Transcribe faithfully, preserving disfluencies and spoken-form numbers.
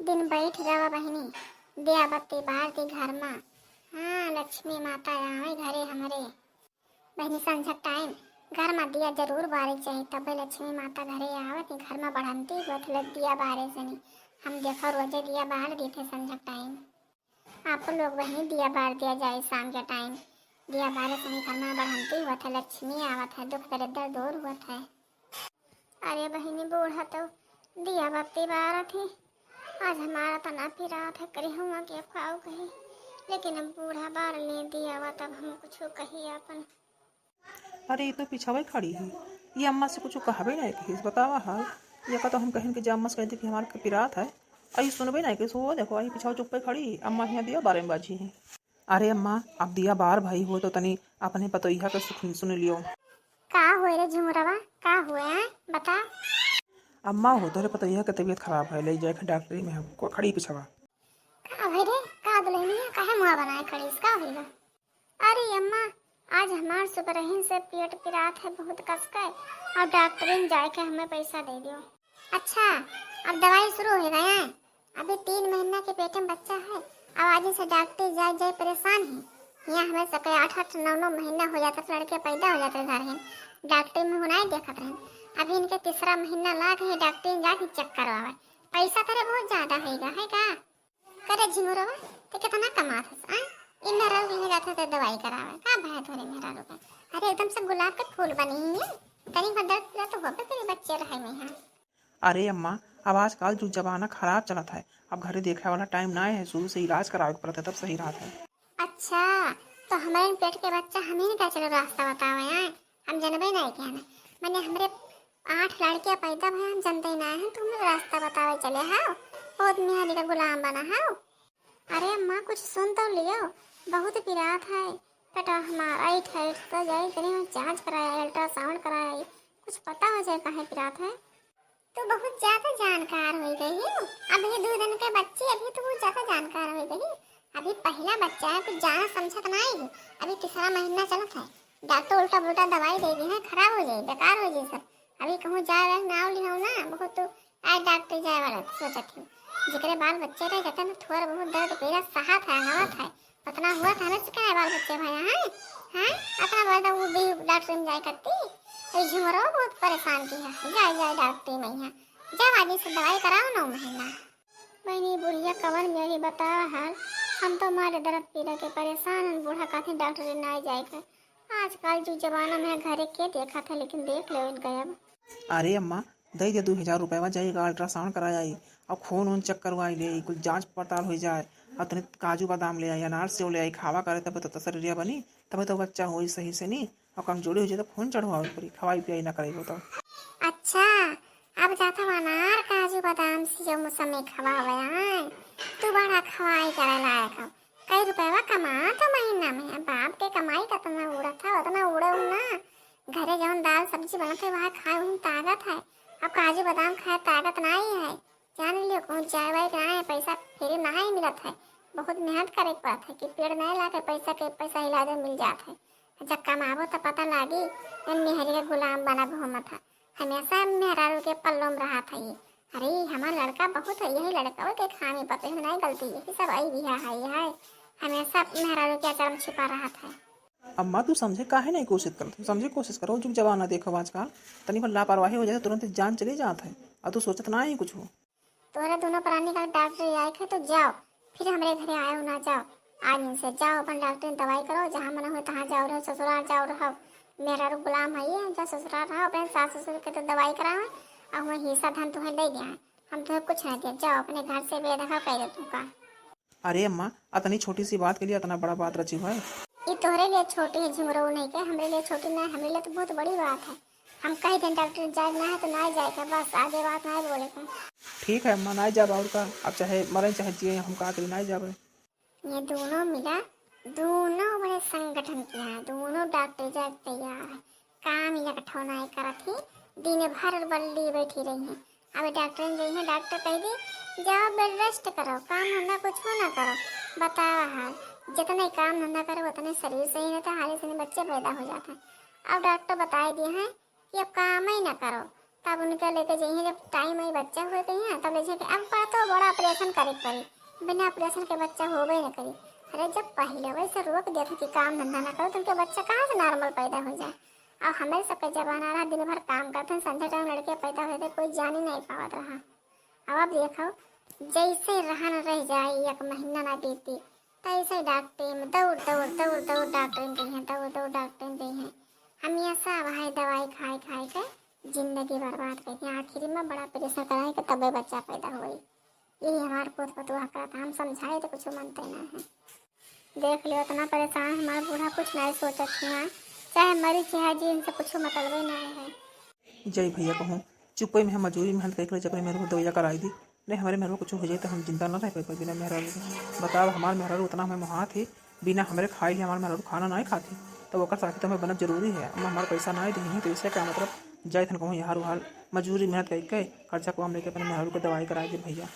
दिन बैठ गवा बहिनी, दिया बत्ती बार दी घर मा। हाँ, लक्ष्मी माता आवे घरे हमरे। बहिनी, संझक टाइम घर मा दिया जरूर बारे चाहिए, तबे लक्ष्मी माता घरे आवत ही। घर मा बढ़ंती होत लग दिया बारे सनी। हम देखो रोजे दिया बार देथे संझक टाइम। आप लोग बहिनी दिया बार दिया जाए शाम के टाइम। दिया बारे सनी घर मा बढ़ंती होत है, लक्ष्मी आवत है, दुख दरिद्र दूर होत है। अरे बहिनी, बूढ़ा तो दिया बत्ती बारत ही। आज हमारा तना पिरात है, करी हुआ के पाऊ कही, लेकिन अब बूढ़ा बार ले दिया बा, तब हम कुछ कही अपन। अरे, ये तो पिछवे खड़ी है, ये अम्मा से कुछ कहबे नहीं कहिस, बतावा हाल। ये का तो हम कहेन कि जा अम्मा से कह दे कि हमार के पिरात है, आई सुनबे नहीं कहिस। वो देखो, आई पिछवा चुप्पे खड़ी, अम्मा यहाँ दिया बारे में बाझी है। अरे अम्मा, अब दिया बार भई हो तो तनी अपने पतोहिया के सुख सुन लियो। का होए रे झुमरवा, का होए, आय? बता। अम्मा हो, तोरे पतोहिया के तबीयत खराब है, ले जाए के डॉक्टरी में, हमको खड़ी पिछवा। का भई रे, का दुल्हनिया, काहे मुँह बनाए खड़ी, का होइला? अरे अम्मा, आज हमार सुबरहिन से पेट पिरात है बहुत कस के, और डॉक्टरी में जाए के हमें पैसा दे दियो। अच्छा, अब दवाई शुरू हो गया है। अभी तीन महीना के पेट में बच्चा है, अब आज से डॉक्टर जाए जाए परेशान है। यहाँ हमें सबके आठ आठ नौ नौ महीना हो जाता तो लड़के पैदा हो जाते घर हैं, डॉक्टर में हुनाई देखत रहन। अभी इनके तीसरा महीना लाग है, डॉक्टर में जाके चेक करवावे। पैसा तेरे बहुत ज्यादा हैगा, है का? करे झिमुरवा, ते कितना कमात हस, आ? ई मेहरारू के यहाँ जात है तो दवाई करावे, का भय तोरे मेहरारू का? अरे एकदम से गुलाब के फूल बनी ही है, तनी भर दर्द पीड़ा तो होबे करे बच्चे रहे में यहाँ। अरे अम्मा, अब आजकल जो जमाना खराब चलत है, अब घरे देखे वाला टाइम ना है, शुरू से इलाज करावे के पड़त है, तब सही रहत है। अच्छा, तो हमारे पेट के बच्चा हम ही का चलो रास्ता बतावे आए, हम जनबे नहीं क्या ना, मैंने हमरे आठ लड़कियां पैदा भए, हम जनते नहीं है, तुम लोग रास्ता बतावे चले हाओ, बहुत मेहरी का गुलाम बना हाओ। अरे अम्मा, कुछ सुन तो लियो, बहुत पिरात है पेटवा हमार, ऐठ ऐठ तो जाई तनी जांच कराए, अल्ट्रासाउंड कराए, कुछ पता हो जाए काहे पिरात है। तू बहुत ज्यादा जानकार हो गई हो। अभी दो दिन के बच्ची, अभी तू बहुत ज्यादा जानकार हो गई। अभी पहला बच्चा है, कुछ जाना समझत नहीं है। अभी तीसरा महीना चलत है, डॉक्टर उल्टा पुल्टा दवाई दे दी है, खराब हो जाए, बेकार हो जाए सब। अभी कहूँ जाए वाला नाव लिहो ना, बहुत तो आज डॉक्टर जाए वाला सोचत हूँ। जेकरे बाल बच्चे रह जाते ना, थोड़ा बहुत दर्द पीड़ा सहत है, हवत है, उतना हुआ था ना, से क्या बाल बच्चे भया है, हैं? अतना बड़ा वो भी डॉक्टर में जाए करती। ये झुमरो बहुत परेशान की है, जाए जाए डॉक्टर में यहाँ, जाओ आज से दवाई कराओ नौ महीना। मैंने बुढ़िया कवन मेरी बता हाल, हम तो मारे दर्द पीड़ा के परेशान हैं, बूढ़ा कहते डॉक्टर ना जाए कर। आजकल जो जमाना में घरे के देखा था, लेकिन देख लो इनका अब। अरे अम्मा, दे दे दो हजार रुपया, जाइएगा अल्ट्रासाउंड करा आई, और खून वून चेक करवा ले, कुछ जांच पड़ताल हो जाए, और तनी काजू बादाम ले आई, अनार सेव ले आई, खावा करे, तब तो शरीरिया बनी, तब तो बच्चा होई सही से नी, और कमजोरी हो जाए तो खून चढ़वावे पड़ी, खवाई पियाई ना करे हो तो। अच्छा, अब जाता हूँ अनार, काजू, बादाम, सेव, मौसमी खवावे आए। तू बड़ा खवाई करे लायक हो। कई रुपया कमा तो महीना में, बाप के कमाई कतना उड़त है, उतना उड़े ना। घरे जौन दाल सब्जी बनत है, वह खाए, वही ताकत है। अब काजू, बादाम खाए, ताकत नहीं है। जान लियो, कहूँ जाए वाए के ना है, पैसा फ्री ना ही मिलत है। बहुत मेहनत करे के पड़त है कि पेड़ नहीं लाके पैसा के, पैसा इलाज में मिल जात है। जब कमाबो तो पता लागी, जौन मेहरी के गुलाम बनब घूमत है। हमेशा मेहरारू के पल्लो में रहत है ये। अरे, हमार लड़का बहुत है, यही लड़का के खामी पते है, नहीं गलती, यही सब आई भी है, है, है। हमेशा मेहरारू के अचरम छिपा रहत है। अम्मा, तू समझे काहे नहीं कोशिश करत? तू समझे कोशिश करो, जुग जमाना देखो आजकल, तनी भर लापरवाही हो जाए तो तुरंत जान चली जात है, और तू सोचत ना ही कुछ हो। तोहरे दोनों प्राणी का डॉक्टर आए के तो जाओ, फिर हमरे घरे आयो ना जाओ। आज इनसे जाओ, अपन डॉक्टर दवाई करो, जहाँ मन हो तहाँ जाओ रहो, ससुराल जाओ रहो। मेहरारू गुलाम है ये, जा ससुराल रहो, अपने सास ससुर के तो दवाई करावे, और वही हिस्सा धन तुम्हें दे दिया है। हम तुम्हें कुछ नहीं दिया, जाओ अपने घर से बेदखल कर दो तुमका। अरे अम्मा, अतनी छोटी सी बात के लिए अतना बड़ा बात रची हुआ है? ये तोहरे लिए छोटी है झुमरो नहीं के, हमरे लिए छोटी नहीं, हमरे लिए तो बहुत बड़ी बात है। हम कही दिन डॉक्टर जाए ना है तो ना जाए के, बस आगे बात ना बोले के। ठीक है अम्मा, ना जाब और का, अब चाहे मरे चाहे जिए, हम का करी, ना जाबे। ये दोनों मिला, दोनों बड़े संगठन के हैं, दोनों डॉक्टर जाए तैयार है। काम एक ठो नाई करत ही, दिन भर बल्ली बैठी रही हैं। अब डॉक्टर ने जइहे, डॉक्टर कह दी, "जाओ बेड रेस्ट करो, काम धंधा कुछ ना करो।" बतावा हाल, जितने काम धंधा करो उतने शरीर सही रहता, हाली से बच्चे पैदा हो जाते हैं। अब डॉक्टर बताए दिए हैं कि अब काम ही ना करो, तब उनके लेके जइहे, जब टाइम आई बच्चा होए के यहाँ, तब ले जाके अब बात तो बड़ा ऑपरेशन करे के पड़ी, बिना ऑपरेशन के बच्चा होबे न करी। अरे, जब पहले वैसे रोक देते कि काम धंधा ना करो, तो उनके बच्चा कहाँ से नॉर्मल पैदा हो जाए? और हमारे सबके जमाना रहा, दिन भर काम करते हैं, संध्या टाइम लड़के पैदा होते, कोई जान ही नहीं पावत रहा। अब आप देखो, जैसे रहन रह जाए, एक महीना ना बीती, तैसे डॉक्टर में दौड़, दौड़, दौड़, दौड़ डॉक्टर में गई हैं, दौड़, दौड़ डॉक्टर में गई हैं। हमेशा वही दवाई खाए, खाए के जिंदगी बर्बाद कर दी। आखिरी में बड़ा प्रेशर कराए के तबे बच्चा पैदा हुई। यही हमार पूत पतुआ करत, हम समझाए तो कुछ मनते ना है। देख लियो, इतना परेशान हमार बूढ़ा, कुछ नहीं सोचत हुआ, चाहे मरी चाहे जी, इनसे कुछ मतलबे नहीं है। जय भैया कहूँ, चुप्पे में हम मजूरी मेहनत करके जब मेरे को दवाइया कराई दी, नहीं हमारे मेरे को कुछ हो जाए तो हम जिंदा ना रह पाए बिना मेहरारू के। बताओ, हमार मेहरारू उतना हमें मोहात ही, बिना हमरे खाए ही हमार मेहरारू खाना नहीं खाती, तो ओकर साथी तो हमें बनब जरूरी है। अब हमारे पैसा नहीं दी है, तो इससे क्या मतलब? जाए थन कहूँ यार, उहार मजूरी मेहनत करके खर्चा को हम लेके अपने मेहरारू को दवाई कराई दे भैया।